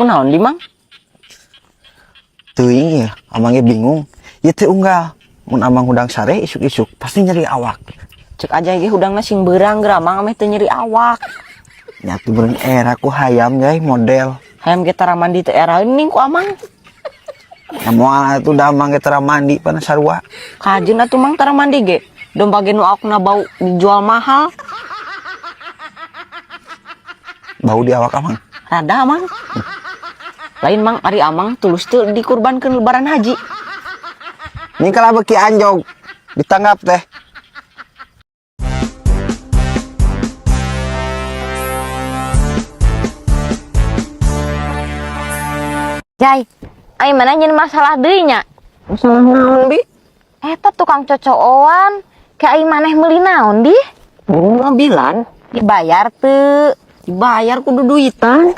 Kunaon di, Mang? Teuing ya, amangnya bingung. Ieu teh unggal. Mun amang hudang sare isuk-isuk pasti nyeri awak. Cek aja ge hudangna sing beurang geura Mang ameh teu nyeri awak. Nya tuh meureun era ku hayam jai model. Hayam ge tara mandi teu era ning ku amang. Ya moal atuh da amang ge tara mandi pana sarua. Kajeun atuh Mang tara mandi ge. Domba ge nu awakna bau dijual mahal. Bau di awak amang. Rada Mang. Lain Mang, ari amang tulus teu dikurbankeun lebaran haji. Ini kalau beki anjog ditanggap teh. Jai, ai mana nyen masalah deui nya? Masalah naon bi? Eta tukang cocooan, ke ai maneh meuli naon di? Mobilan Dibayar teu? Dibayar kudu duitan.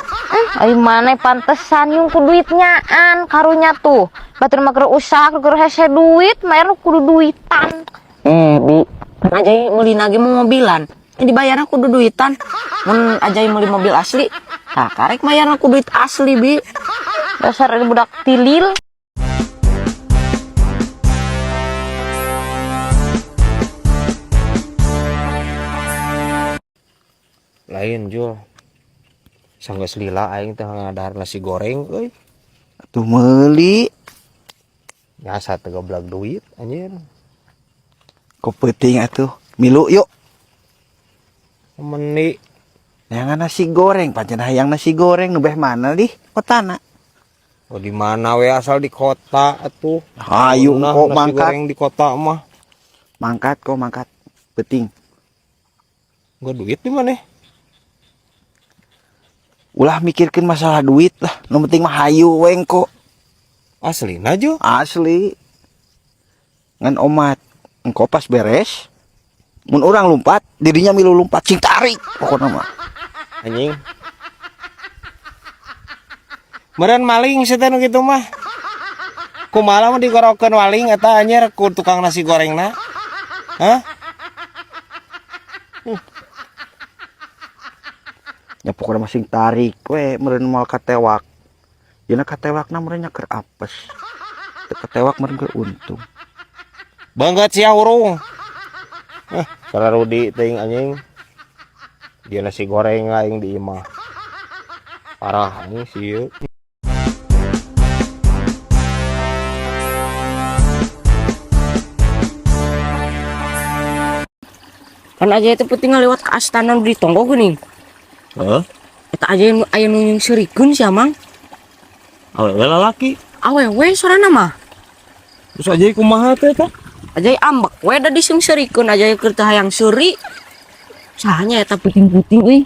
Ai maneh pantesan yung ku duit nyaan karunya tuh. Batur mah keur usaha keur hese duit, mayar kudu duitan. Bi, kan Ajai meuli lagi mau mobilan. Ini dibayarna kudu duitan. Mun Ajai meuli mobil asli, tah karek mayarna ku duit asli, Bi. Dasar ini budak tilil. Lain Jul. Sanggeus lila aing teh ngadahar nasi goreng euy. Atuh meuli. Nyasa teu goblag duit anjir. Ku peuting atuh. Milu yuk. Meni Neangan nasi goreng, pancen hayang nasi goreng nu beh mana di kotana. Oh di mana we asal di kota atuh. Hayu Nah, kok nasi mangkat. goreng di kota mah. Mangkat kok mangkat. Peuting. Gua duit di mana? Ulah mikirkeun masalah duit lah. Nu penting mah hayu we engko. Aslina Jul. Asli. Ngan omat. Engko pas beres, mun urang lompat, dirinya milu lompat cing tarik pokokna mah. Anjing. Meureun maling sia teh nu kitu mah. Kumaha mah digorokeun waling eta anjir ku tukang nasi gorengna. Hah? Ya pokokna mah sing tarik we meureun moal katewak. Dina katewakna meureun nya keur apes. Teu katewak meureun keur untung. Banget sia hurung. Sararudi teuing anjing. Dia nasi goreng aing di imah. Parah anjing sieun. Kan aja itu penting lewat ke astana nu di tonggo geuning. Heeh. Eta aja nu aya nu nyungseurikeun sia Mang. Awewe lalaki. Awewe sorana mah. Terus aja kumaha teh eta? Ajai ambek we da disungseurikeun Ajai keur teu hayang seuri. Sahanya eta puting-puting euy.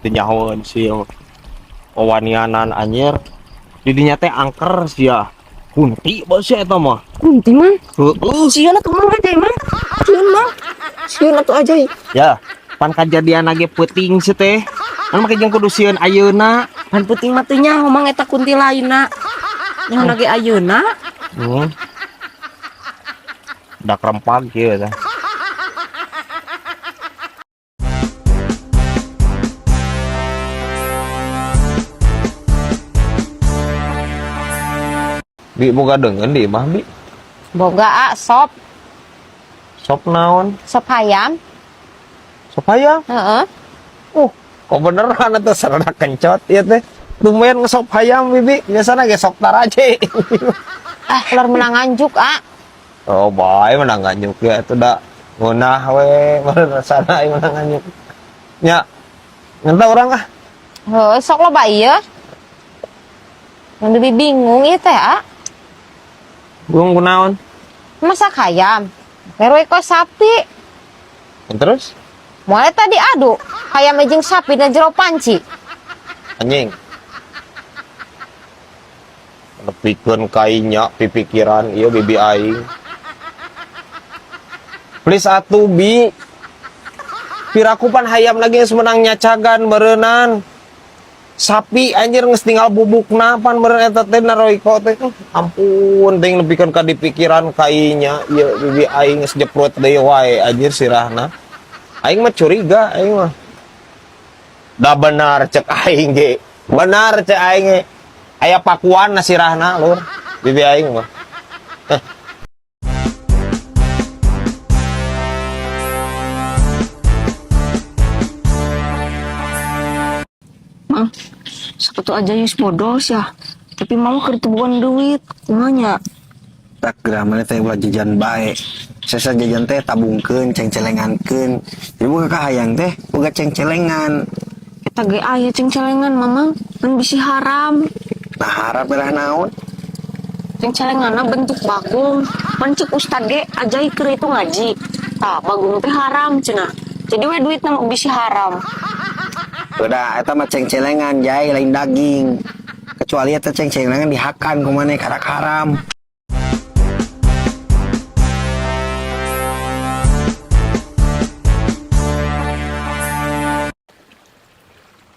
Teu nyahoeun sia. Wawanianan anjir. Di dinya teh angker sia. Kunti bae sia eta mah. Kunti Mang. Heeh. Sieun atuh Mang Ajai Mang. Sieun Mang. Sieun atuh Ajai. Ya, pan kajadian lagi peuting sia teh. Kan make jeung kudu sieun ayeuna. Pan peuting mah teu nyaho Mang eta kunti lainna. Nyaho lagi ayeuna. Dak rempag kieu teh. Bi boga deungeun di imah bi. Boga a sop. Sop naon? Sop hayam. Sop hayam? Heeh. Kok beneran atuh sarana kencot ieu teh. Tumben ngesop hayam bibi, biasana ge sok taraje. Ah, keluar menang nganjuk, a. Oh, bae menang nganjuk ya atuh da. Ngeunah we rasana ieu menang nganjuk. Nya. Ngentah urang ah. Heuh, sok loba ieu. Mun bibi bingung ieu teh, a. Bingung kunaon? Masak hayam. Meroe kok sapi. Terus? Moal tadi adu, hayam jeung sapi na jero panci. Anjing. Nepikeun kainya pipikiran ieu bibi aing. Please atuh bi. Piraku pan hayam lagi geus menang nyacagan beureunan. Sapi anjir geus tinggal bubukna pan meureun eta teh naroiko teh. Ampun teuing nepikeun ka dipikiran kainya ieu bibi aing geus jeprut deui wae anjir sirahna. Aing mah curiga aing mah. Da benar cek aing ge. Benar cek aing ge. Aya pakuan nasirahna lur. Bibi aing mah. Mang, satu aja yus bodoh ya. Tapi mama keur teu boga duit, kumaha nya? Tak geura maneh teh ulah jajan bae. Sesa jajan teh tabungkeun, cengcelengankeun. Jadi boga kahayang teh boga cengcelengan. Eta ge aya cengcelengan mamang, ngan bisi haram. Nah harap merah naon? Cengcelenganna bentuk bagong. Pan cek ustad ge ajai keur itu ngaji. Tah bagong teh haram cenah. Jadi we duitna bisi haram. Udah, eta mah cengcelengan jai lain daging. Kecuali eta cengcelengan dihakan ku maneh karak haram.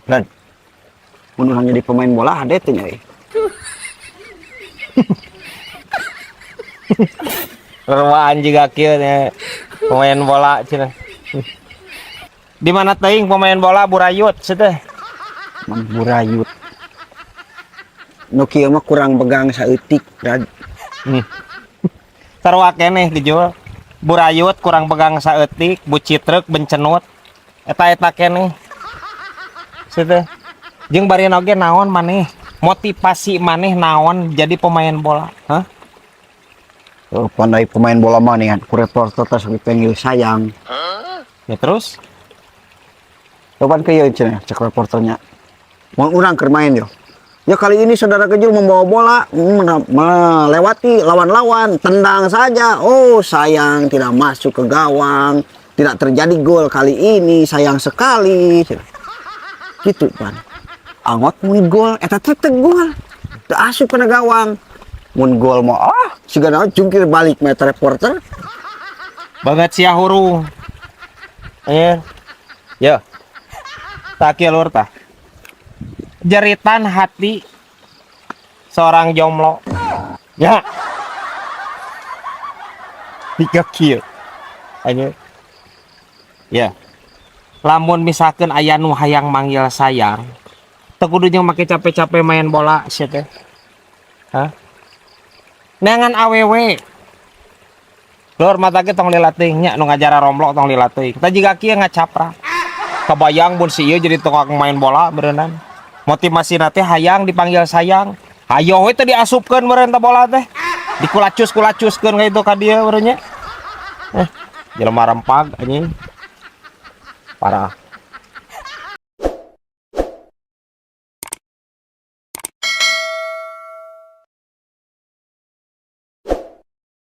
Dan mun urang jadi pemain bola hade teh nya euy. Rewaan juga kieu nya pemain bola cenah. Di mana teuing pemain bola burayut cenah teh? Mang burayut. Nu kieu mah kurang begang saeutik, Rad. Sarua keneh dijual. Burayut kurang pegang saeutik, bucitrek bencenut. Eta-eta keneh. Cenah teh. Jeung bari oge naon maneh? Motivasi maneh naon jadi pemain bola? Hah? Oh, pandai pemain bola mah nih kan, ku reporter teh sok dipanggil sayang. Ya terus? Coban ke ieu cenah cek reporternya. Mun urang keur main yo. Ya kali ini saudara kecil membawa bola melewati lawan-lawan, tendang saja. Oh sayang tidak masuk ke gawang, tidak terjadi gol kali ini, sayang sekali. Gitu pan. Angot mun gol, eta teh teu gol. Teu asup kana gawang. Mun gol mah ah, siga naon jungkir balik meta reporter. Banget sia hurung. Ya. Tak kieu lur tah. Jeritan hati seorang jomblo. Ya. Tiga kieu. Anjir. Ya. Lamun misalkan aya nu hayang manggil sayang, teu kudu jeung make capek-capek main bola sia teh. Hah? Neangan awewe. Lur mata ge tong lila teuing nya nu ngajara romlo tong lila teuing. Tah jiga kieu ngacapra. Kebayang mun si ieu jadi tukang main bola beureunan. Motivasina teh hayang dipanggil sayang. Hayo we teh diasupkeun meureun teh bola teh. Dikulacus-kulacuskeun ka itu ka dieu meureun nya. Jelema rempag anjing. Parah.